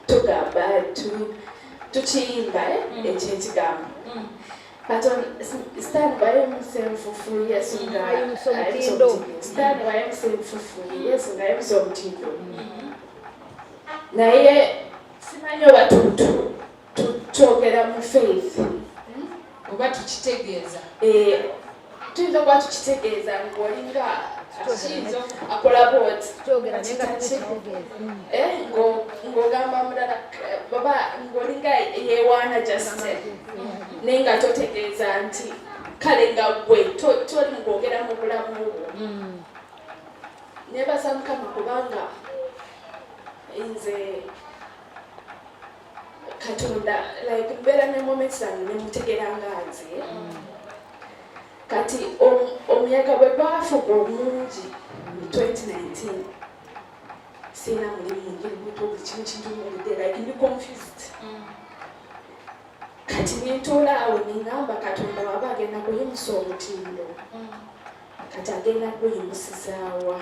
Tugamba tukiyimba ekyo ekigambo Sitaani bwayimusa enfufu, Yesu nga Ayimusa omutindo. Sitaani bwayimusa enfufu, Yesu nga ayimusa omutindo. Naye simanyi oba tukyogera mu faith oba tukitegeeza. Tuyinza okuba tukitegeeza ng'olinga akola bwoti. Kyogera naye nga tukitegeeza. Ng'ogamba mulala baba ng'olinga yeewaana just, naye nga totegeeza nti kale nga gwe toli mu kwogera mu bulamu bwo. Nebaza Mukama kubanga nze Katonda, like, mbeera ne moments zange nemutegera nga nze. Kati omuyaga bwe gwafuga omungi mu 2019, siina mulimu, ndi lubuto, buli kimu kintunuulidde, like ndi confused. Kati nentuula awo neŋŋamba, Katonda waba agenda kuyimusa omutindo, kati agenda kuyimusizaawa?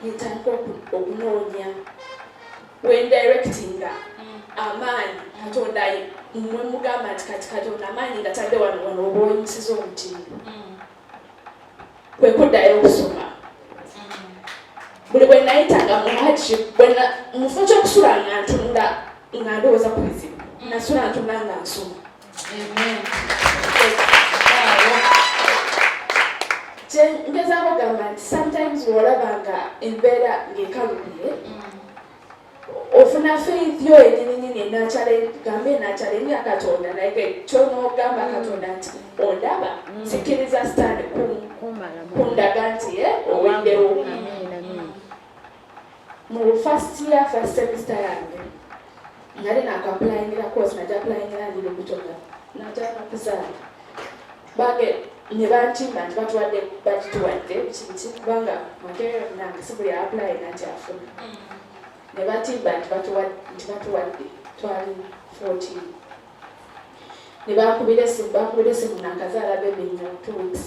Nentandika okunoonya wendirectinga amaanyi. Katonda mwe mugamba nti kati Katonda, amaanyi nga tadde wano wano oba oyimusiza omutindo, kwe kuddayo okusoma. Buli bwe nayitanga mu hardship, mu kifo ky'okusula nga ntunula nga ndowooza ku bizibu, nasula ntunula nga nsoma. Amen. Kye ngezaako gamba nti sometimes bw'olaba nga embeera ng'ekalubye, ofuna faith yo yennyininyini gambe enakyalenga Katonda, like kyonoogamba Katonda nti ondaba, sikkiriza Sitaani kumalamu kundaga nti oweddewo. Amen, amen. Mu first year, first semester yange, nali naka-applyingira course, najja applyingira ndi lubuto nga najja nakuzaala. Bage ne bantimba nti batuwadde, bagituwadde biki biki, kubanga Makerere nange si buli applyinga nti afuna. Ne batimba nti batuwadde, twali 14. Ne bankubira esimu, bankubira esimu nakazaala baby nga 2 weeks.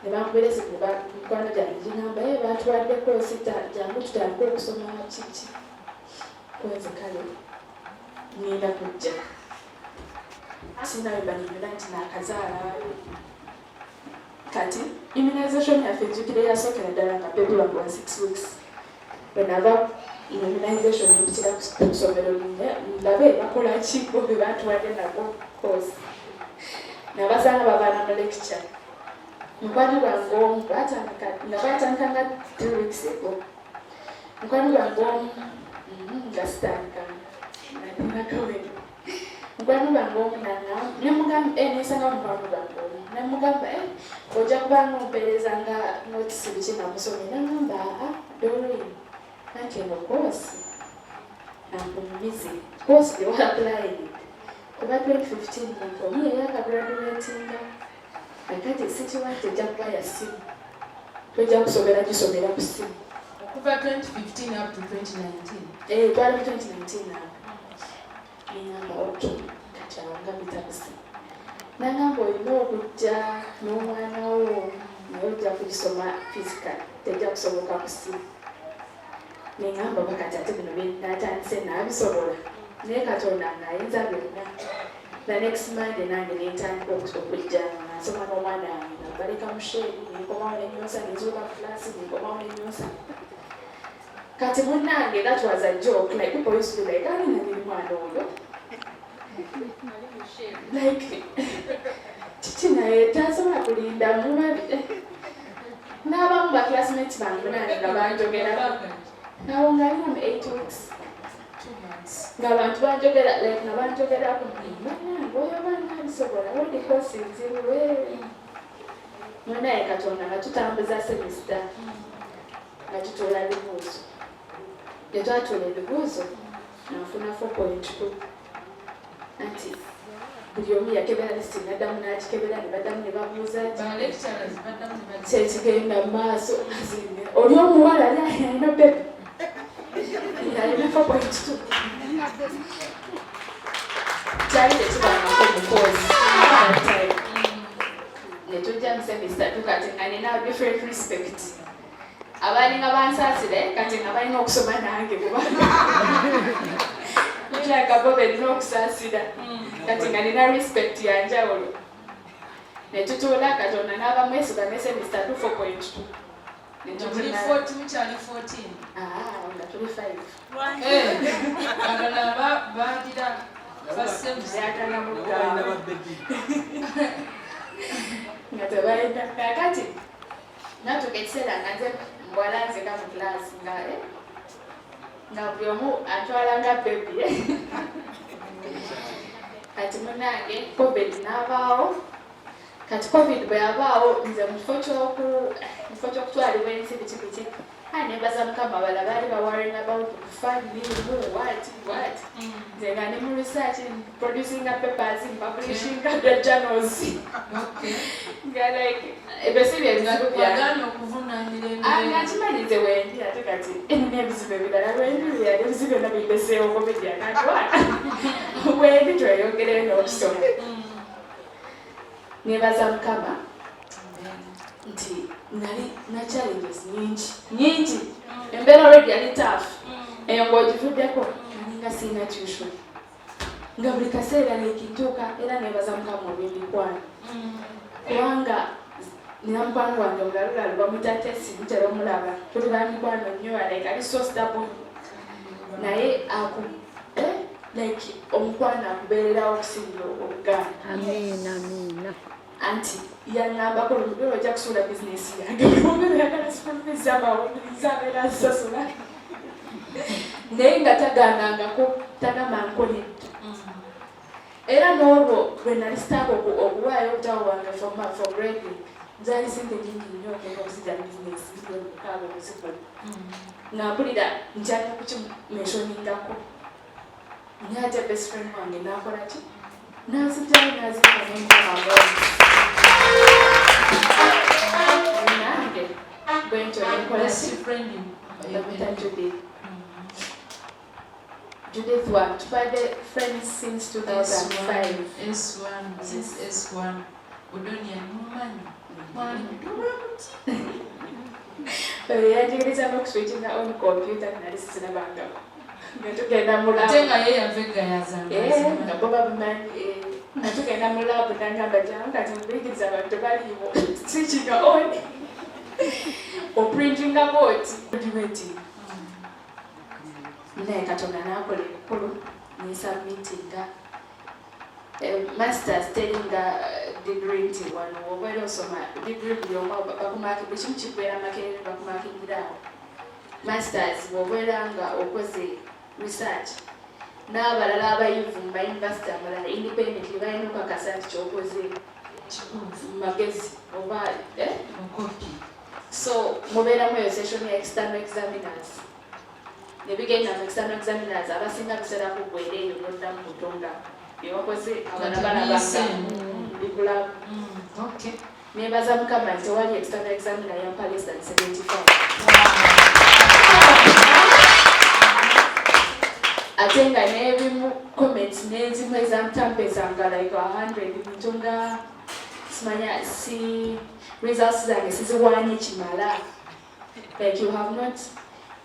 Ne bankubira esimu ne mikwano gyange gingamba, "Ye batuwadde course, jangu tutandike okusoma." Kiki kwenze kale ngenda kujja, sinawe banyonyola nti nakazaala. Kati immunization yaffe nzukire yasookera ddala nga baby wange wa 6 weeks. Bwenava mu immunization, mpitira ku ssomero ndabe bakola ki bo be batuwadde nabo course. Nabasanga babaana mu lecture. Mukwano gwange omu batandika nga batandika nga 3 weeks ago. Mukwano gwange omu, nga sitandika nakawere, mukwano gwange omu nemugamba, nesanga mukwano gwange omu nemugamba, "Ojja kubanga ompeereza nga notes biki nga musomye." Nagamba, "Aa, Doreen, anti eno course ankunyumize, course gye waapplying kuba 2015 muntu omu yali akagraduatinga, akati sikiwa nti ejja kuba ya ssimu, tojja kusobera gisomera ku ssimu." Okuva 2015 up to 2019? Eh, twali mu 2019 awo. Neŋamba, "Okay." Kati awo nga bitabuse. Nagamba, "Olina okujja n'omwana wo, naye ojja kugisoma physical, tejja kusoboka ku ssimu." Neŋamba, "Oba kati ate bino byenatandise naabisobola?" Naye Katonda ng'ayinza byonna. The next Monday nange nentandika okujja nga nsoma n'omwana wange, nga baleka mu shed, nenkomawo nenyonsa, nenzuuka mu class, nenkomawo nenyonsa. Kati munnange, that was a joke. Like, people used to be like, "Ani nanyini mwana oyo? Like, kiki naye tasobola kulinda?" Muba n'abamu ba classmates bange nange nga banjogera awo nga alina mu 8 weeks. 2 months. Ng'abantu banjogera, like nga banjogerako, "Bannange, oyo baana abisobola wedi course nzibu." Munaye Katonda nga tutambuza semester, nga tutuula bibuuzo. Ne twatuula ebibuuzo, nanfuna 4.2. Anti buli omu yakebera list, naddamu n'agikebera, ne baddamu ne babuuza nti Ba lecturers baddamu ne bagi- kyekigenda mu maaso. Oli omuwala ali alina baby alina 4.2, kyali tekibangako mu course that time. Ne tujja mu semester tukati nga nina different respect. Abalinga bansaasire kati nga balina okusoma nange kuba kirabika bo benina okusaasira. Kati nga nina respect yanjawulo. Ne tutuula, Katonda n'abamwesiga ne semester 2 4.2. Ne Nga muli tutuna- 40, mukyali 14. Ah, nga tuli 5. Eh, abalala bagira first semester. Ayagala Nabo balina mugamba babebi. Nga tebalina. Kakati natuuka ekiseera nga nze mbwala nzeka mu class, nga nga buli omu atwala nga baby. Kati munange, COVID n'abaawo. Kati COVID bwe yabaawo, nze mu kifo ky'okutwalibwa ensi biki biki, nebaza Mukama, abalala baali baworrying about kufa nimu what what, nze nga ndi mu research, producinga papers, publishinga the journals, nga like ebyo si byebizibu byange. Wagaana okuvunaanira Ah, nga embeera. nkimanyi nze wendi, ate kati nina ebizibu ebirala wendi yali ebizibu byonna bindeseewo, COVID yakantwala, wendi tweyongereyo n'okusoma. Nebaza Mukama nti nali na challenges nyingi nyingi, embeera already yali tough, eyo ng'ogivuddeko, nalinga siina tuition, nga buli kaseera nekintuuka. Era nebaza Mukama olw'emikwano, kubanga nina mukwano gwange mulalulalu bamuyita Tesi, mutera omulaba, tuli ba mikwano nnyo, like ali so stable, naye aku like omukwano akubeererawo okusinga obuganda. Amiina, amiina. Anti yaŋŋambako lumu, ojja kusuula bizinesi yange, buli oyagala school fees amawuliriza abeera asasula, naye nga tagaanangako, tagamba nkonedda. Era n'olwo lwe nali sitaaka okuwaayo obutawo bwange for grading, nzaali sente nyingi nnyo okugenda okusija bizinesi 6 million okuzikola, nga mpulira nkyalina kukimentioningako, naye ate best friend wange nakola ki? Nazijjayo, nazika nemukama. Nange bwentyo nenkola. Best friend. Bamuyita Judith. Judith wa tubadde friends since 2005. S1, since S1. Odonia mumanyi. Mwali mutuba muti. Oyo yanjigiriza n'okuswitchinga on computer, nali sirabangako, nga tugenda mu lab. Ate nga ye yava egayazanga. Nga bo babimanyi, nga tugenda mu lab nangamba, jangu kati mbuyigiriza, abantu tebaliiwo, switchinga on, oprintinga bwoti graduating. Naye Katonda n'akola ebikulu, nesubmitinga masters. Teringa degree nti wano wobeera osoma degree buli omu bakumaki, buli kimu kikubeera Makerere, bakumakingiraawo. Masters bw'obeera nga okoze research n'abalala abayivu mu mayunivasite amalala independently balina okukakasa nti kyokoze Kituufu. mu magezi oba eh? Okopi. So mubeeramu eyo session ya external examiners, nebigenda mu external examiners, abasinga biseera kuggwera eyo noddamu butonga byewakoze, abalala balabanga bibulamu. Nebaza Mukama nti tewali external examiner yampa less than 75, ate nga n'ebimu comments n'ezimu ezantampezanga like 100, bintu nga simanya si results zange siziwanye kimala, like you have not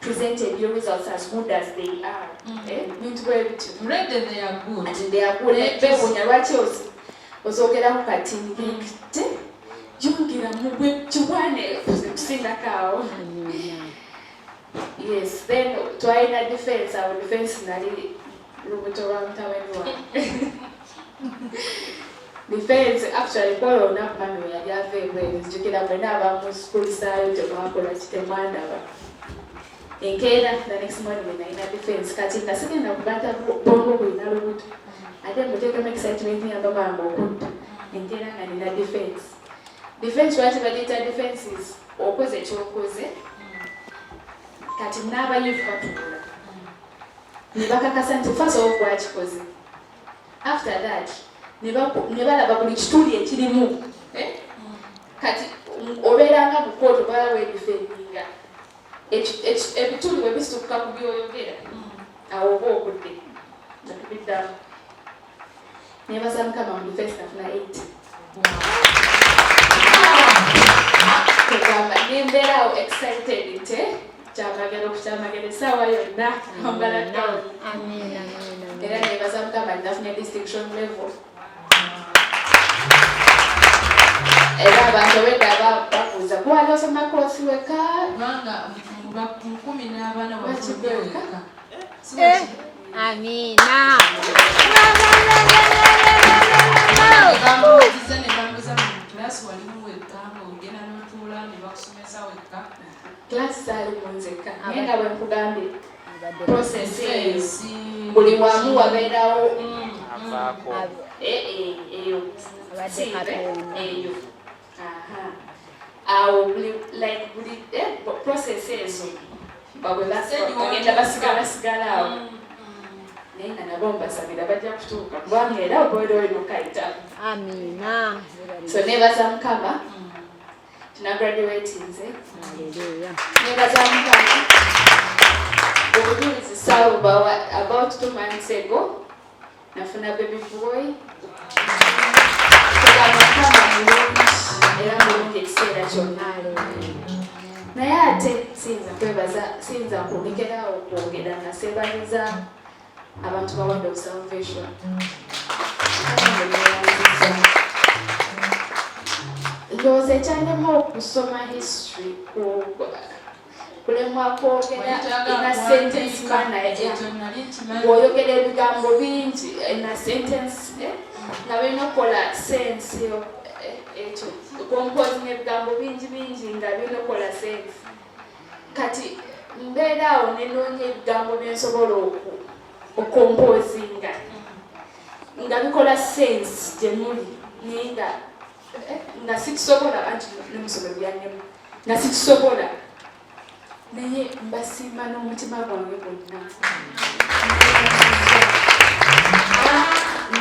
presented your results as good as they are. Eh, bintu bwe bityo. Already they are good. Ati they are good. Beewuunya lwaki ozogerako kati te yongera mubwe kiwane kusingako awo. Amiina. Yes, then twalina defense. Awo defense nali lubuto lwa mutabani wange. Defense actually kwolwo olunaku mami we yali ava ebweru, nzijukira mwena abamu school saayo temwakola ki, temwandaba. Enkeera, the next morning, we nalina defense. Kati nga sigenda kubata bwongo bulina lubuto, ate muteekemu excitement yamba mange okudda. Enkeera nga nina defense. Defense lwaki bagiyita defenses? Okoze kyokoze, kati n'abayivu batuula ne bakakasa nti first of all gwakikoze. After that ne balaba buli kituli ekirimu, eh? Kati obeeranga mu kooti obala weedefendinga, ebituli bwe bisukka ku byoyogera, awo oba okudde nga tubiddamu. Nebaza Mukama, mu defense nafuna 8. Kugamba Nembeera awo excited nti kyamagero ku kyamagero essaawa yonna ambala gown. Era nebaza Mukama nafunye distinction level. Era abantu obwedda babuuza kuwali osoma koosi weka? Kubanga mu 14 Wakigwe weka? weka. Amiina. Bambuuziza ne bambuuza mu kilasi walimu wekka ng'ogenda n'otuula ne bakusomesa wekka. Class saalimu nzekka, naye nga bwe nkugambye Abadde process eyo Ensi. buli wamu wabeerawo Avaako. Eyo Abadde si, Katonda. eyo aha awo buli like buli process ezo babwe bagenda basigala sigala awo, naye nga nabo mbasabira bajja kutuuka kubanga era oboera olina okayitamu. Amiina. So nebaza Mukama tinagraduatinze. Haleluya. Nebaza Mukama obujulizi saabubawa. About 2 months ago nafuna baby boy. Tugamba Mukama mulungi era mulungi ekiseera kyonna. Haleluya. Naye ate siyinza kwebaza, siyinza kulekerawo okwogera nga seebaliza abantu ba Word of Salvation. Mukama neyanziza. Ndowooza ekyandema okusoma history kulemwa kwogera in a sentence manner. Ekyo nali nkimanyi. Bw'oyogera ebigambo bingi in a sentence, nga birina okukola sense, ekyo composing ebigambo bingi bingi nga birina okukola sense. Kati mbeera awo nenoonya ebigambo byensobola okomposinga nga bikola sense gye muli, naye nga nga sikisobola, anti nemusomero byannemu nga sikisobola, naye mbasiima n'omutima gwange gwonna.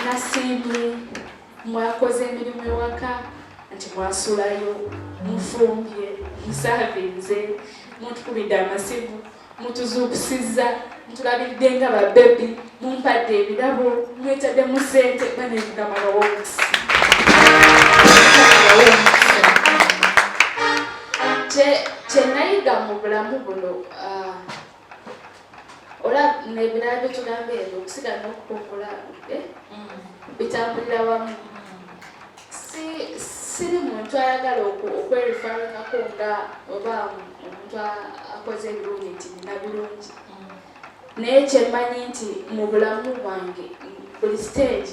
Nasiimye mwakoze emirimu ewaka, nti mwasulayo, mufumbye, musaavinze, mutukubidde amasimu, mutuzuukusizza, mutulabiridde nga babebi, mumpadde ebirabo, mwetaddemu ssente. Bane, Mukama bawe omukisa. Mukama bawe omukisa. Kye nayiga mu bulamu buno, ola nebirala byetugamba ebyo okusiga n'okukungula, bitambulira wamu. Si siri muntu ayagala okwereferingako nga oba omuntu akoze ebirungi nti nina birungi, naye kyemmanyi nti mu bulamu bwange buli stage,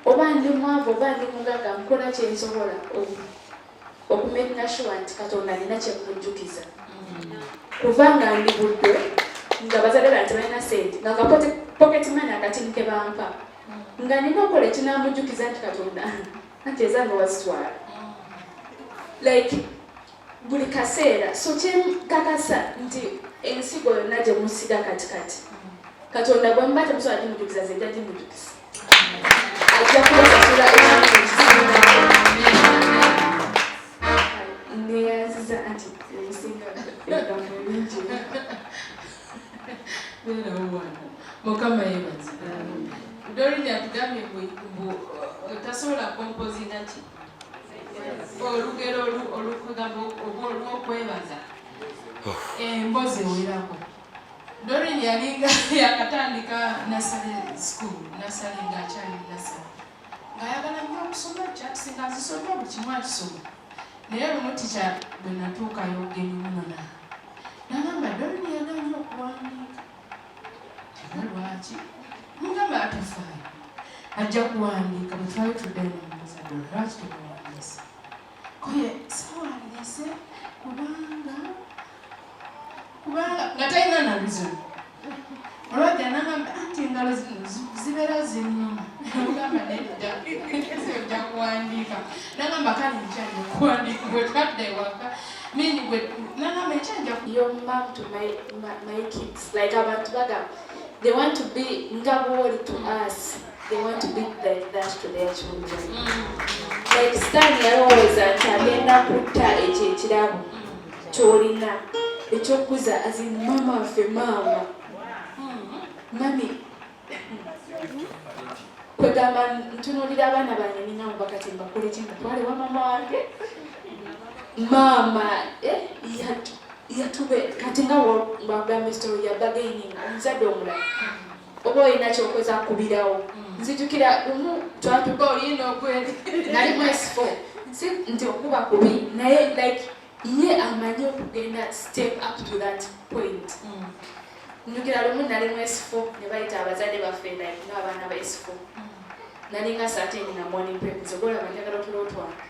oba ndi mwavu oba ndi mugagga, nkola kyensobola okumakinga sure nti Katonda nina kyemujjukiza. Kubanga ndi Budde nga bazadde bange tebalina sente, nga ka pocket money akatini ke bampa nga nina okukola ekinamujjukiza nti Katonda anti ezange wazitwala, like buli kaseera. So kyenkakasa nti ensigo yonna gye musiga kati kati, Katonda bwe muba temusobola gimujjukiza, ze nja gimujjukiza, ajja kubasasula ekintu ekisinga. Neyanziza anti ebisinga ebigambo ebingi. Beerawo wano. Mukama yebaze. Doreen atugambye mbu tasobola composinga ki olugero olukugamba oba olw'okwebaza embozi ewerako. Doreen yalinga yakatandika nursery school, nursery, ng'akyali nursery, ng'ayagala nnyo okusoma charts, ng'azisoma buli kimu akisoma. Naye lumu tica bwe natuukayo okugenda omunona, nagamba Doreen yaganye okuwandiika. Era lwaki? Mugamba atafaayo, ajja kuwandiika. Bwe twali tuddayo nomubuuza, "Dora, lwaki temuwandiise?" Koye sawandiise kubanga nga talina na reason. Olwajja nagamba anti engalo zino zibeera zinnuma. Mugamba nedda, ojja kuwandiika. Nagamba kale nkyanja kuwandiika. Bwe twadda ewaka mini bwe nagamba enkyanja. Your mom to my kids, like abantu bagamba they want to be nga bwoli to us, they want to be like that to their children. Like Sitaani yalowooza nti agenda kutta ekyo ekirabo ky'olina ekyokukuza as in mama waffe, maama, mami. Kwegamba ntunuulira abaana bange ninga bakati mbakole ki, mbatwale wa mama wange. Maama yatube kati nga wagamba story ya bargaining, omuzadde omulala oba olina kyokoza kubirawo. Nzijukira lumu twatuka olina okweri nali mu S4, si nti okuba kubi, naye like ye amanyi okugenda step up to that point. Njukira lumu nali mu S4 ne bayita abazadde baffe, like ng'abaana ba S4. Nalinga 13 nga morning prep, nze gwolaba njagala otulo twange.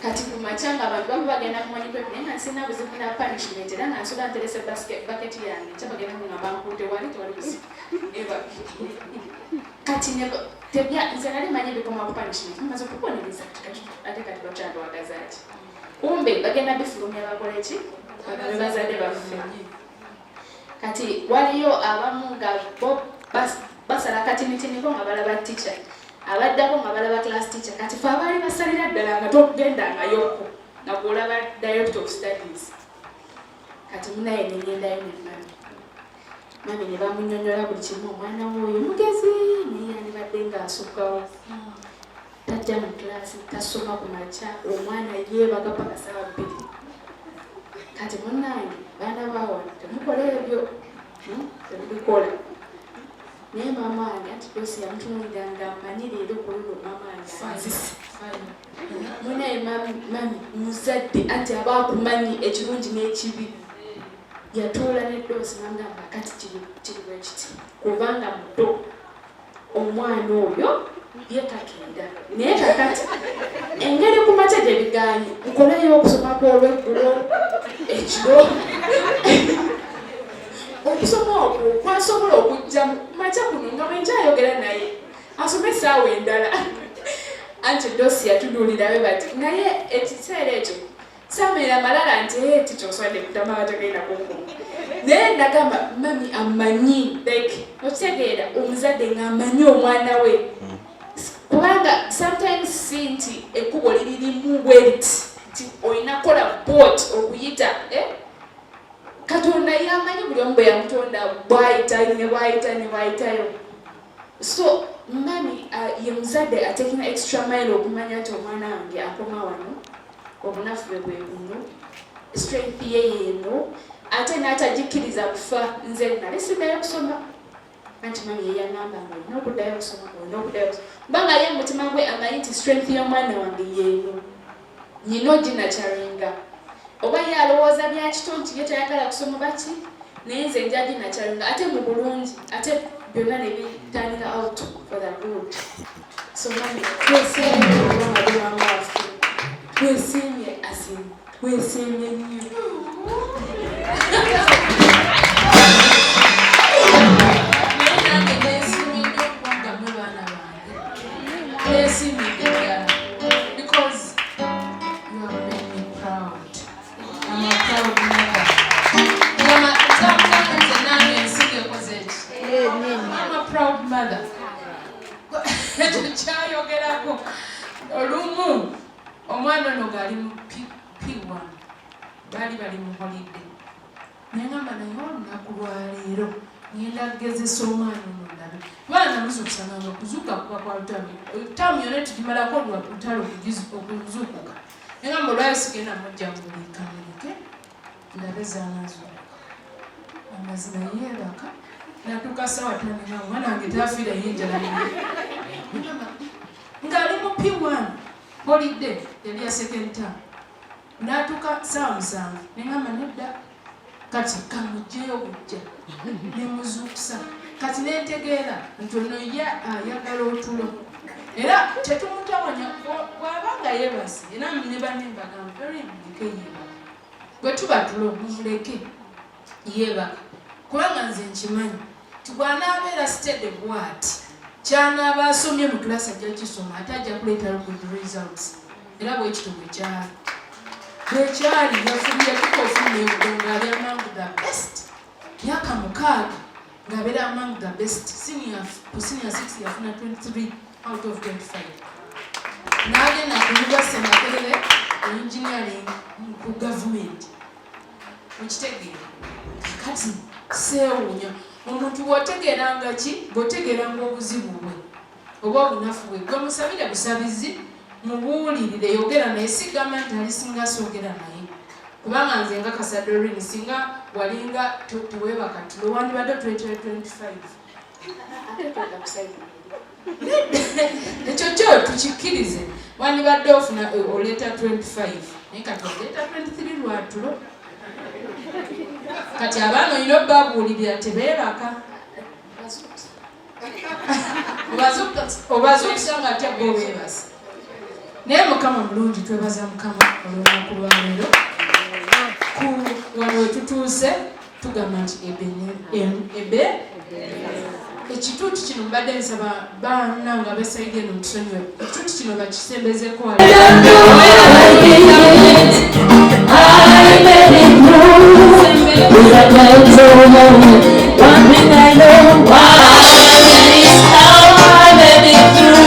Kati ku makya nga abantu bamu bagenda ku morning prep, naye nga nsina buzibu na punishment, era nga nsula nterese bucket yange, nkya bagenda kungamba nkunte wali tewali buzibu. Eba kati tebya nze nali manyi bikoma ku punishment, mumaze okubonereza, kati ate kati bakyandwagaza ki? Kumbe bagenda bifulumya, bakole ki? Bagambe bazadde baffe. Kati waliyo abamu nga bo basala katinitiniko nga balaba teacher, abaddako nga balaba class teacher. Kati fe abaali basalira ddala nga togendangayoko nga gwolaba director of studies. Kati munaye nengendayo ne mami, mami ne bamunyonyola buli kimu. Omwana we oyo mugezi, naye yandibadde ng'asukkawo, tajja mu kilasi, tasoma ku makya, omwana yeebaka paka saawa 2. Kati munnange, baana bawano temukola ebyo, Temubikola. Naye maama wange anti dosi yamutunuulira nga amanyi leero ku luno maama wange anzise. Munaye mami muzadde anti aba akumanyi ekirungi n'ekibi. Yatuula ne doosi nagamba, kati kiri bwe kiti, kubanga muto omwana oyo yekakeera, naye kakati engeri ku makya gye biganye, nkoleyo okusoma kw'olweggulo ekiro, okusoma okwo kwasobola okujja mu makya kuno nga bwenkyayogera naye asome essaawa endala. Anti dosi yatunuulirabe bati, naye ekiseera ekyo sameera malala nti ee tikyoswadde kutama batagenda kunkuma. Naye nagamba mami amanyi, like okitegeera omuzadde ng'amanyi omwana we, kubanga sometimes si nti ekkubo liririmu bwe riti nti olina kukola bot okuyita, eh? Katonda yamanyi buli omu bwe yamutonda, bwayita ne bwayita ne bwayitayo. So mami ye muzadde atakinga extra mile okumanya nti omwana wange akoma wano, obunafu bwe bwe buno, strength ye yeeno, ate n'atagikkiriza kufa. Nze nali siddayo kusoma, anti mami ye yaŋŋamba nga olina okuddayo okusoma, olina okuddayo okusoma, kubanga ye mutima gwe amanyi nti strength y'omwana wange yeeno, nyina oginurturinga. Oba ye alowooza bya kito nti ye tayagala kusoma baki, naye nze nja ginurturinga ate mu bulungi, ate byonna ne bitandika out for the good. So mami, twesiimye obanga gwe maama waffe, twesiimye asin, twesiimye nnyo. Naye nange neesiimye nnyo okubanga mmwe baana bange, neesiimidde ddala because you have made me proud. I'm a proud mother. Ngama ntambula nze nange ensigo ekoze eki. I'm a proud mother. Ekyo kyayogerako olumu omwana ono ng'ali mu P1, baali bali mu holiday, nengamba naye olunaku lwaleero ngenda kugezesa omwana ono ndabe, kubanga namuzuukusanga kuzuuka kuba kwa lutalo, taamu yonna tugimalako lwa lutalo okuzuukuka. Nengamba olwayo sigenda mujja muliika, muleke ndabe zaanazuukuka. Amazima yeebaka natuuka sawa 5 nga omwana wange tafiirayo enjala, ng'ali mu P1, holiday yali ya second term. N'atuuka saawa 7, neŋŋamba nedda, kati kamugjeyo bujja nemuzuukusa. Kati nentegeera nti ono ye ayagala otulo, era tetumutawanya bw'aba nga yeebase. Era ne banne mbagamba, tori muleke yeebaka, bwe tuba tulo mumuleke yeebaka, kubanga nze nkimanyi nti bw'anaabeera steady bw'ati, kyanaaba asomye mu kilasi ajja kisoma, ate ajja kuleeta good results. Era bwekityo bwekyali, bwekyali yafubye tuka ofuna ebudo ng'ali among the best, myaka 6 ng'abeera among the best. Senior, ku senior 6 yafuna 23 out of 25, n'agenda ku university Makerere engineering ku gavumenti. Okitegeera? Kati seewuunya omuntu bw'otegeeranga ki, bw'otegeeranga obuzibu bwe oba obunafu bwe, gwe musabire busabizi. Mubuulirire, yogera naye. Sigamba nti ali singa soogera naye, kubanga nze nga Kasadorini, singa walinga teweebaka tulo, wandibadde otwetera 25. Ate twenda kusayiza. Ekyo kyo tukikkirize, wandibadde ofuna oleeta 25, naye kati oleeta 23 lwatulo. Kati abaana olina obbabuulirira, tebeebaka. Obazuukusa nga ate bo beebase. Naye Mukama mulungi, twebaza Mukama olunaku lwaleero. Ku wano wetutuuse, tugamba nti ebe ekituuti kino mbadde nsaba baana nga besaidi eno mutusonyiwe, ekituuti kino bakisembezeko wala. I made it through with a gentle moment. One thing I know, I made it how I made it through.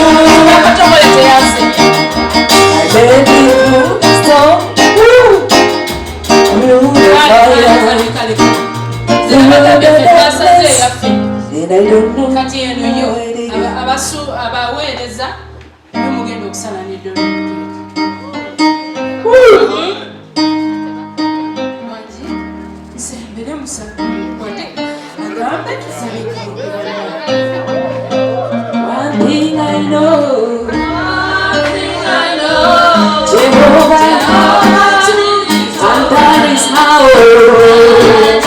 I made it through storm, woo, through the fire. Twasaze eyaffe. And I don't know Kati eno yo how I did it. Abaweereza mugenda okusala neddolo keeki. Nsembere musabe agambe tusabe. One thing I know, Jehovah, and that is how.